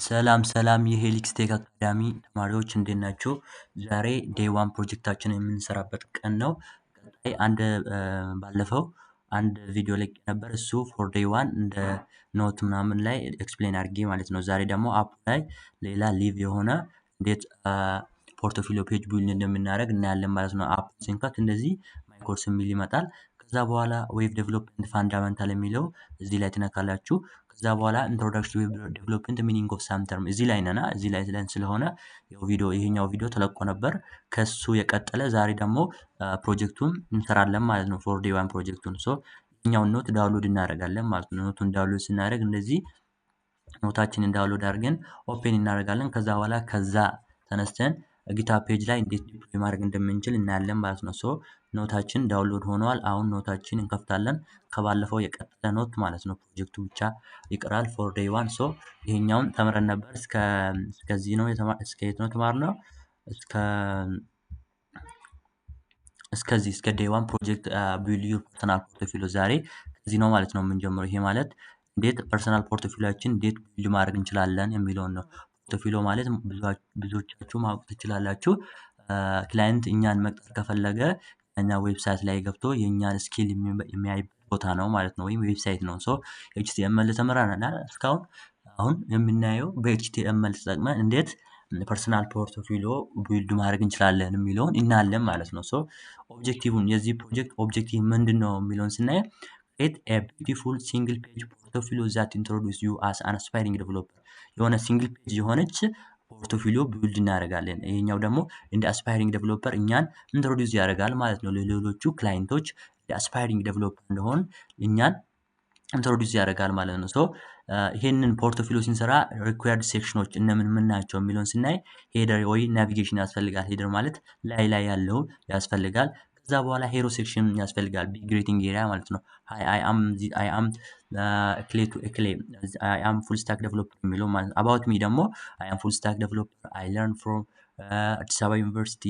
ሰላም ሰላም የሄሊክስ ቴክ አካዳሚ ተማሪዎች፣ እንዴት ናችሁ? ዛሬ day one ፕሮጀክታችንን የምንሰራበት ቀን ነው። ቀጣይ አንድ ባለፈው አንድ ቪዲዮ ላይ ነበር። እሱ for day one እንደ note ምናምን ላይ explain አድርጌ ማለት ነው። ዛሬ ደግሞ app ላይ ሌላ live የሆነ እንዴት portfolio page build እንደምናደርግ እናያለን ማለት ነው። App ስንከፍት እንደዚህ my course የሚል ይመጣል። ከዛ በኋላ web development fundamental የሚለው እዚህ ላይ ትነካላችሁ። ከዛ በኋላ introduction web development, meaning of some term እዚህ ላይ ነና እዚህ ላይ ስለን ስለሆነ ቪዲዮ ይሄኛው ቪዲዮ ተለቆ ነበር። ከሱ የቀጠለ ዛሬ ደግሞ ፕሮጀክቱን እንሰራለን ማለት ነው። For day one ፕሮጀክቱን፣ so ይሄኛውን note download እናደርጋለን ማለት ነው። Note ኡን download ስናደርግ እንደዚህ note ኣችንን download አድርገን open እናደርጋለን። ከዛ በኋላ ከዛ ተነስተን GitHub page ላይ እንዴት deploy ማድረግ እንደምንችል እናያለን ማለት ነው። So note ኣችን download ሆነዋል። አሁን note ኣችን እንከፍታለን። ከባለፈው የቀጠለ note ማለት ነው። ፕሮጀክቱ ብቻ ይቀራል for day one። So ይሄኛውን ተምረን ነበር። እስከዚህ ነው፣ እስከ የት ነው የተማርነው? እስከዚህ እስከ day one project build your personal portfolio። ዛሬ ከዚህ ነው ማለት ነው የምንጀምረው። ይሄ ማለት እንዴት personal portfolio ኣችን እንዴት build ማድረግ እንችላለን የሚለውን ነው። Portfolio ማለት ብዙዎቻችሁ ማወቅ ትችላላችሁ። Client እኛን መቅጠር ከፈለገ እኛ website ላይ ገብቶ የእኛን skill የሚያይበት ቦታ ነው ማለት ነው፣ ወይም website ነው። So HTML ተምረናል እስካሁን። አሁን የምናየው በ HTML ተጠቅመን እንዴት personal portfolio build ማድረግ እንችላለን የሚለውን እናያለን ማለት ነው። So objective ን፣ የዚህ ፕሮጀክት objective ምንድን ነው የሚለውን ስናየ create a beautiful single page portfolio that introduce you as an aspiring developer። የሆነ single page የሆነች portfolio build እናደርጋለን። ይሄኛው ደግሞ እንደ aspiring developer እኛን introduce ያደርጋል ማለት ነው። ለሌሎቹ client ኦች እንደ aspiring developer እንደሆን እኛን introduce ያደርጋል ማለት ነው። So ይሄንን portfolio ስንሰራ required section ኦች እነምን ምን ናቸው የሚለውን ስናይ header ወይ navigation ያስፈልጋል። Header ማለት ላይ ላይ ያለው ያስፈልጋል። ከዛ በኋላ hero section ያስፈልጋል። Big greeting area ማለት ነው። "Hi, I am እክሌ ቱ እክሌ፣ I am full stack developer" የሚለው ማለት ነው። About me ደግሞ "I am full stack developer, I learn from አዲስ አበባ ዩኒቨርሲቲ፣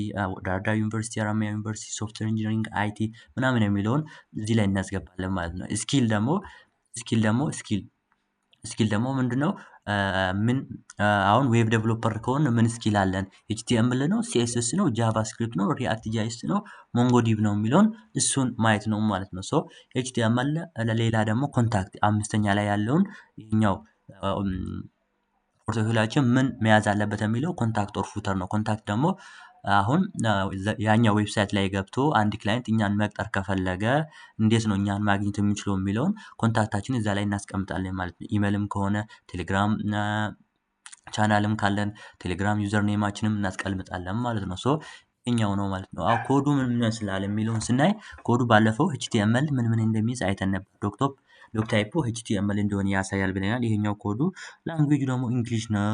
ዳርዳር ዩኒቨርሲቲ፣ ሀረማያ ዩኒቨርሲቲ፣ software engineering፣ IT" ምናምን የሚለውን እዚህ ላይ እናስገባለን ማለት ነው። Skill ደግሞ skill ደግሞ ምንድነው? ምን አሁን web developer ከሆነ ምን skill አለን? HTML ነው፣ CSS ነው፣ JavaScript ነው፣ React JS ነው፣ MongoDB ነው የሚለውን እሱን ማየት ነው ማለት ነው። So HTML፣ ለሌላ ደግሞ contact፣ አምስተኛ ላይ ያለውን ይሄኛው portfolio ኣችን ምን መያዝ አለበት የሚለው contact or footer ነው። Contact ደግሞ አሁን ያኛው website ላይ ገብቶ አንድ client እኛን መቅጠር ከፈለገ እንዴት ነው እኛን ማግኘት የሚችለው የሚለውን contact ኣችን እዛ ላይ እናስቀምጣለን ማለት ነው። ኢሜልም ከሆነ፣ ቴሌግራም ቻናልም ካለን ቴሌግራም username ኣችንም እናስቀምጣለን ማለት ነው። So ይሄኛው ነው ማለት ነው። አሁን ኮዱ ምን ይመስላል የሚለውን ስናይ ኮዱ ባለፈው HTML ምን ምን እንደሚይዝ አይተን ነበር። Doctype፣ doctype ኡ HTML እንደሆነ ያሳያል ብለናል። ይሄኛው ኮዱ language ኡ ደግሞ English ነው።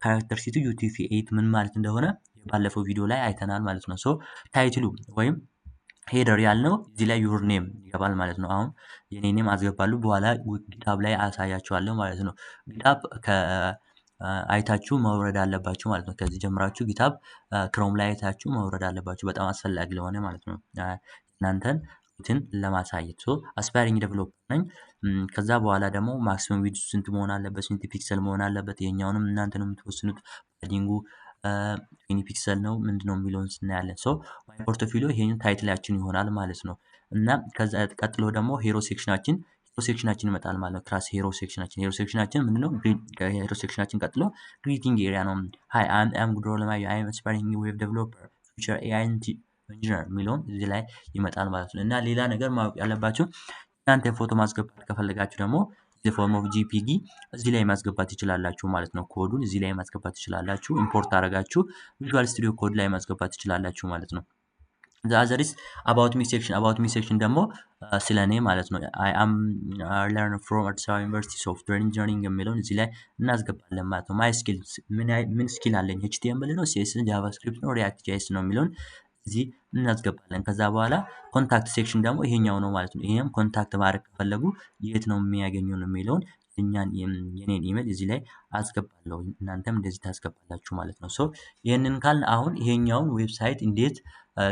Character set ኡ UTF-8 ምን ማለት እንደሆነ ባለፈው ቪዲዮ ላይ አይተናል ማለት ነው። So title ኡ ወይም header ያልነው እዚህ ላይ your name ይገባል ማለት ነው። አሁን የኔ name አስገባለሁ፣ በኋላ GitHub ላይ አሳያችኋለሁ ማለት ነው። GitHub አይታችሁ መውረድ አለባችሁ ማለት ነው። ከዚህ ጀምራችሁ GitHub Chrome ላይ አይታችሁ መውረድ አለባችሁ፣ በጣም አስፈላጊ ለሆነ ማለት ነው። እናንተን እንትን ለማሳየት፣ so aspiring developer ነኝ። ከዛ በኋላ ደግሞ maximum width ስንት መሆን አለበት፣ ስንት pixel መሆን አለበት፣ ይሄኛውንም እናንተ ነው የምትወስኑት። Padding ኡ 20 pixel ነው ምንድነው የሚለውን ስናያለን። So my portfolio ይሄን title ኣችን ይሆናል ማለት ነው። እና ከዛ ቀጥሎ ደግሞ hero section ኣችን ይመጣል ማለት ነው። Class hero section ኣችን ምንድነው? ከ hero section ኣችን ቀጥሎ greeting area ነው። "Hi, I'm ጉድሮ አለማየሁ፣ I'm aspiring web developer, future AI engineer" የሚለውን እዚህ ላይ ይመጣል ማለት ነው። እና ሌላ ነገር ማወቅ ያለባችሁ እናንተ ፎቶ ማስገባት ከፈለጋችሁ ደግሞ form of JPG እዚህ ላይ ማስገባት ትችላላችሁ ማለት ነው። ኮዱን እዚህ ላይ ማስገባት ትችላላችሁ። Import አድርጋችሁ Visual Studio Code ላይ ማስገባት ትችላላችሁ ማለት ነው። The other is about me section። About me section ደግሞ ስለ እኔ ማለት ነው። "I am learn from አዲስ አበባ ዩኒቨርሲቲ software engineering" የሚለውን እዚህ ላይ እናስገባለን ማለት ነው። My skill፣ ምን skill አለኝ? HTML ነው፣ CSS፣ JavaScript ነው፣ React JS ነው የሚለውን እዚህ እናስገባለን። ከዛ በኋላ contact section ደግሞ ይሄኛው ነው ማለት ነው። ይሄም contact ማድረግ ከፈለጉ የት ነው የሚያገኙን የሚለውን እኛን የኔን ኢሜል እዚህ ላይ አስገባለሁ። እናንተም እንደዚህ ታስገባላችሁ ማለት ነው። So ይህንን ካልን አሁን ይሄኛውን website እንዴት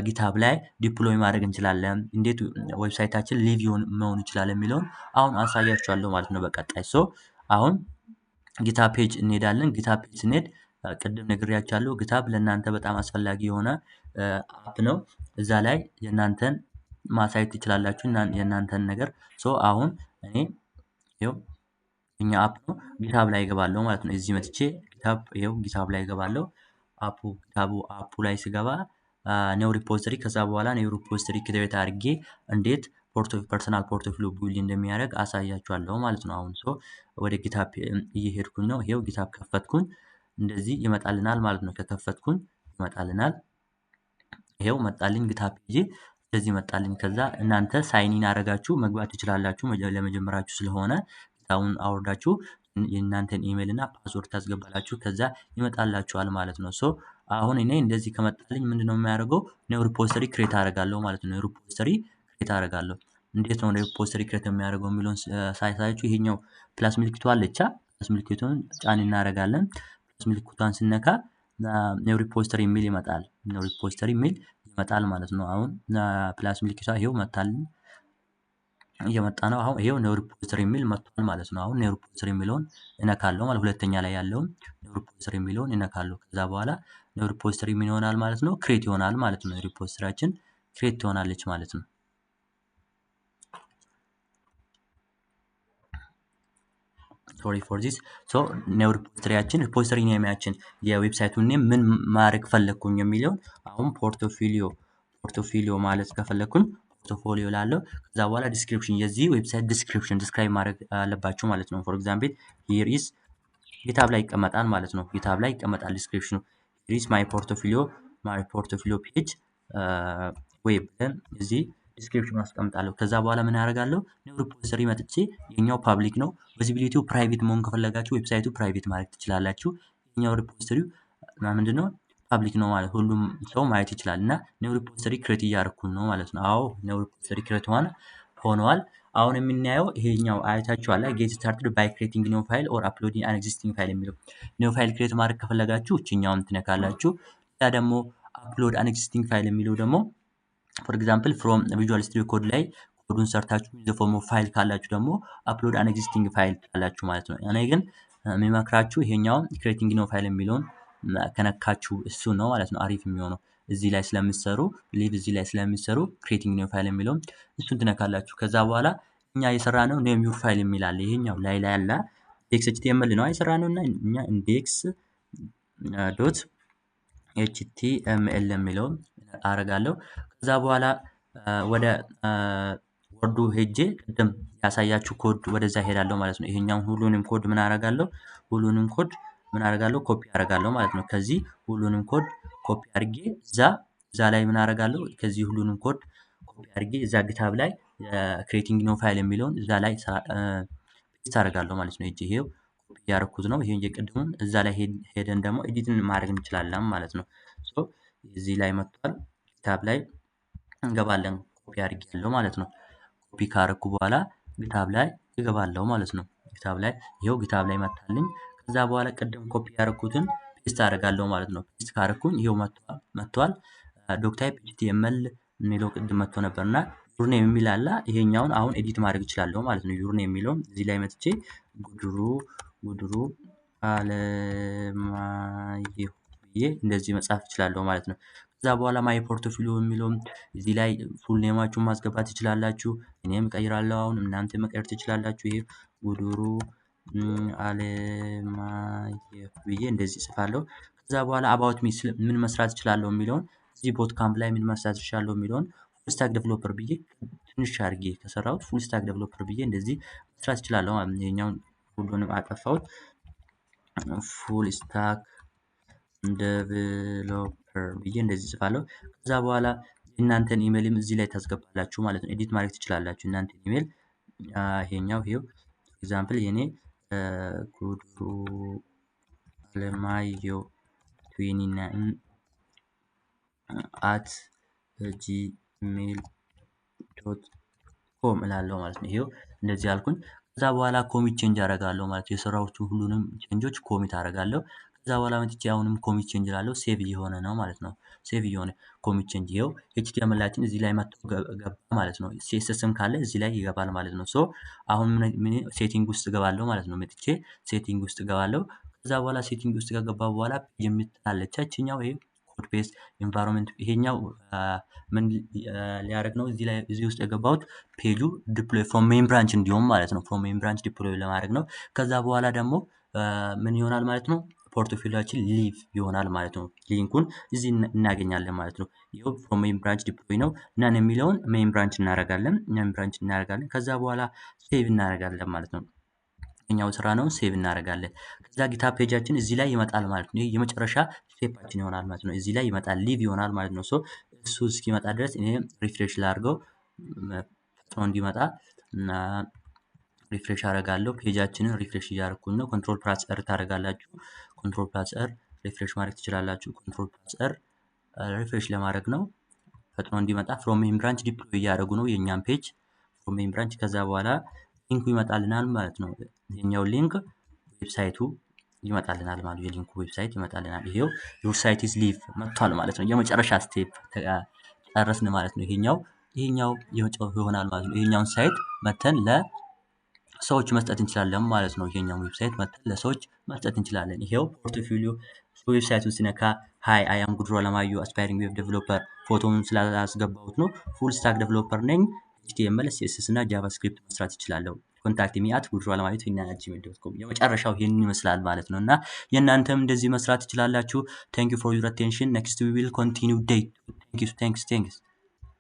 GitHub ላይ deploy ማድረግ እንችላለን፣ እንዴት website ኣችን live መሆን ይችላል የሚለውን አሁን አሳያችኋለሁ ማለት ነው በቀጣይ። So አሁን GitHub page እንሄዳለን። GitHub page ስንሄድ ቅድም ነግሬያችኋለሁ። GitHub ለእናንተ በጣም አስፈላጊ የሆነ app ነው። እዛ ላይ የእናንተን ማሳየት ትችላላችሁ፣ የእናንተን ነገር። So አሁን እኔ ይኸው እኛ app ነው GitHub ላይ እገባለሁ ማለት ነው። እዚህ መጥቼ GitHub ይኸው GitHub ላይ እገባለሁ። app ኡ GitHub ኡ app ኡ ላይ ስገባ new repository፣ ከዛ በኋላ new repository create አድርጌ እንዴት personal portfolio build እንደሚያደርግ አሳያችኋለሁ ማለት ነው። አሁን so ወደ GitHub እየሄድኩኝ ነው። ይሄው GitHub ከፈትኩኝ፣ እንደዚህ ይመጣልናል ማለት ነው። ከከፈትኩኝ ይመጣልናል። ይሄው መጣልኝ፣ GitHub page እንደዚህ መጣልኝ። ከዛ እናንተ sign in አደረጋችሁ መግባት ትችላላችሁ። ለመጀመራችሁ ስለሆነ GitHub ኡን አውርዳችሁ የእናንተን ኢሜል እና password ታስገባላችሁ። ከዛ ይመጣላችኋል ማለት ነው። So አሁን እኔ እንደዚህ ከመጣልኝ ምንድነው የሚያደርገው? New repository create አደርጋለሁ ማለት ነው። New repository create አደርጋለሁ። እንዴት ነው repository create የሚያደርገው የሚለውን ሳይሳያችሁ ይሄኛው plus ምልክቷ አለቻ፣ plus ምልክቱን ጫን እናደርጋለን። Plus ምልክቷን ስነካ new repository የሚል ይመጣል። New repository የሚል ይመጣል ማለት ነው። አሁን plus ምልክቷ ይሄው መጣልኝ፣ እየመጣ ነው። አሁን ይሄው new repository የሚል መጥቷል ማለት ነው። አሁን new repository የሚለውን እነካለሁ ማለት ሁለተኛ ላይ ያለውን new repository የሚለውን እነካለሁ። ከዛ በኋላ new repository ምን ይሆናል ማለት ነው? Create ይሆናል ማለት ነው። Repository ያችን create ትሆናለች ማለት ነው። Sorry for this። So new repository ያችን repository name ኣችን የ website ኡን name ምን ማድረግ ፈለግኩኝ የሚለውን አሁን portfolio ማለት ከፈለግኩኝ portfolio ላለው። ከዛ በኋላ description፣ የዚህ website description describe ማድረግ አለባችሁ ማለት ነው። For example here is GitHub ላይ ይቀመጣል ማለት ነው። GitHub ላይ ይቀመጣል description ኑ። Here is my portfolio page ወይ ብለን እዚህ description አስቀምጣለሁ። ከዛ በኋላ ምን አደርጋለሁ? New repository መጥቼ የኛው public ነው። Visibility ው private መሆን ከፈለጋችሁ website ኡ private ማድረግ ትችላላችሁ። የኛው repository ው ምንድነው? Public ነው ማለት ሁሉም ሰው ማየት ይችላል። እና new repository create እያደረኩኝ ነው ማለት ነው። አዎ new repository create ሆነዋል። አሁን የምናየው ይሄኛው አይታችኋል። Get started by creating new file or uploading an existing file የሚለው new file create ማድረግ ከፈለጋችሁ እችኛውን ትነካላችሁ። ያ ደግሞ upload an existing file የሚለው ደግሞ for example from Visual Studio Code ላይ ኮዱን ሰርታችሁ the form of file ካላችሁ ደግሞ upload an existing file ትላላችሁ ማለት ነው። እኔ ግን የሚመክራችሁ ይሄኛውን creating new file የሚለውን ከነካችሁ እሱ ነው ማለት ነው አሪፍ የሚሆነው። እዚህ ላይ ስለምትሰሩ live እዚህ ላይ ስለምትሰሩ creating new file የሚለውን እሱን ትነካላችሁ። ከዛ በኋላ እኛ የሰራነው name your file የሚል አለ። ይሄኛው ላይ ላይ አለ index HTML ነው የሰራነው እና እኛ index.html የሚለውን አረጋለሁ። ከዛ በኋላ ወደ Word ኡ ሄጄ ቅድም ያሳያችሁ ኮድ ወደዛ ሄዳለሁ ማለት ነው። ይሄኛውን ሁሉንም ኮድ ምን አረጋለሁ? ሁሉንም ኮድ ምን አረጋለሁ? ኮፒ አረጋለሁ ማለት ነው። ከዚህ ሁሉንም code copy አድርጌ እዛ ላይ ምን አረጋለሁ? ከዚህ ሁሉንም code copy አድርጌ እዛ GitHub ላይ creating new file የሚለውን እዛ ላይ paste አደርጋለሁ ማለት ነው። ይሄው ኮፒ ያደረኩት ነው። ይሄን የቅድሙን እዛ ላይ ሄደን ደግሞ edit ን ማድረግ እንችላለን ማለት ነው። So እዚህ ላይ መጥቷል። GitHub ላይ እንገባለን። ኮፒ አድርጌያለሁ ማለት ነው። ኮፒ ካደረኩ በኋላ GitHub ላይ እገባለሁ ማለት ነው። GitHub ላይ ይሄው GitHub ላይ መጣልኝ። ከዛ በኋላ ቅድም ኮፒ ያደረኩትን paste አደርጋለሁ ማለት ነው። Paste ካደረኩኝ ይሄው መጥቷል። Doctype HTML የሚለው ቅድም መጥቶ ነበርና your name የሚል አለ። ይሄኛውን አሁን edit ማድረግ እችላለሁ ማለት ነው። Your name የሚለውን እዚህ ላይ መጥቼ ጉድሩ አለማየሁ ብዬ እንደዚህ መጻፍ እችላለሁ ማለት ነው። ከዛ በኋላ my portfolio የሚለውን እዚህ ላይ full name ኣችሁን ማስገባት ትችላላችሁ። እኔም እቀይራለሁ አሁን እናንተ መቀየር ትችላላችሁ። ይሄ ጉድሩ አለማየሁ ብዬ እንደዚህ እጽፋለሁ። ከዛ በኋላ about me ምን መስራት እችላለሁ የሚለውን እዚህ bootcamp ላይ ምን መስራት እችላለሁ የሚለውን full stack developer ብዬ ትንሽ አድርጌ ከሰራሁት full stack developer ብዬ እንደዚህ መስራት እችላለሁ ማለት ነው። ይሄኛውን ሁሉንም አጠፋሁት። Full stack developer ብዬ እንደዚህ እጽፋለሁ። ከዛ በኋላ እናንተን ኢሜልም እዚህ ላይ ታስገባላችሁ ማለት ነው። Edit ማድረግ ትችላላችሁ እናንተን ኢሜል። ይሄኛው ይሄው example የኔ ጉድሩ አለማየሁ 29@gmail.com እላለሁ ማለት ነው። ይሄው እንደዚህ አልኩኝ። ከዛ በኋላ commit change አደርጋለሁ ማለት ነው። የሰራሁት ሁሉንም change ኦች commit አደርጋለሁ። ከዛ በኋላ መጥቼ አሁንም commit change እላለሁ። Save እየሆነ ነው ማለት ነው። Save እየሆነ commit change ይኸው HTML ኣችን እዚህ ላይ መጥቶ ገባ ማለት ነው። CSS ም ካለ እዚህ ላይ ይገባል ማለት ነው። So አሁን ምን setting ውስጥ እገባለሁ ማለት ነው። መጥቼ setting ውስጥ እገባለሁ። ከዛ በኋላ setting ውስጥ ከገባ በኋላ የምትላለች ያችኛው ይሄ code base environment ይሄኛው ምን ሊያደርግ ነው? እዚህ ላይ እዚህ ውስጥ የገባሁት page ኡ deploy from main branch እንዲሆን ማለት ነው። From main branch deploy ለማድረግ ነው። ከዛ በኋላ ደግሞ ምን ይሆናል ማለት ነው? Portfolio ኣችን live ይሆናል ማለት ነው። Link ኡን እዚህ እናገኛለን ማለት ነው። ይኸው from main branch deploy ነው none የሚለውን main branch እናደርጋለን። Main branch እናደርጋለን። ከዛ በኋላ save እናደርጋለን ማለት ነው። እኛው ስራ ነው save እናደርጋለን። ከዛ GitHub page ኣችን እዚህ ላይ ይመጣል ማለት ነው። ይሄ የመጨረሻ step ኣችን ይሆናል ማለት ነው። እዚህ ላይ ይመጣል live ይሆናል ማለት ነው። So እሱ እስኪመጣ ድረስ እኔ refresh ላድርገው ፈጥኖ እንዲመጣ እና refresh አደርጋለሁ። Page ኣችንን refresh እያደረኩኝ ነው። Control plus R ታደርጋላችሁ። Control plus R refresh ማድረግ ትችላላችሁ። Control plus R refresh ለማድረግ ነው። ፈጥኖ እንዲመጣ from main branch deploy እያደረጉ ነው የእኛን page from main branch። ከዛ በኋላ link ኡ ይመጣልናል ማለት ነው። የኛው link website ኡ ይመጣልናል ማለት ነው። የ link ኡ website ይመጣልናል። ይሄው your site is live መጥቷል ማለት ነው። የመጨረሻ step ጨረስን ማለት ነው። ይሄኛው ይሆናል ማለት ነው። ይሄኛውን site መተን ለሰዎች መስጠት እንችላለን ማለት ነው። ይሄኛውን website መተን ለሰዎች መስጠት እንችላለን። ይሄው portfolio website ኡን ሲነካ "Hi, I am ጉድሮ አለማየሁ, aspiring web developer" ፎቶውን ስላስገባሁት ነው። "Full stack developer ነኝ። HTML፣ CSS እና JavaScript መስራት እችላለሁ። Contact me at ጉድሮ አለማየሁ 29@gmail.com" የመጨረሻው ይሄንን ይመስላል ማለት ነው። እና የእናንተም እንደዚህ መስራት ትችላላችሁ። Thank you for your attention. Next we will continue day. Thank you. Thanks, thanks.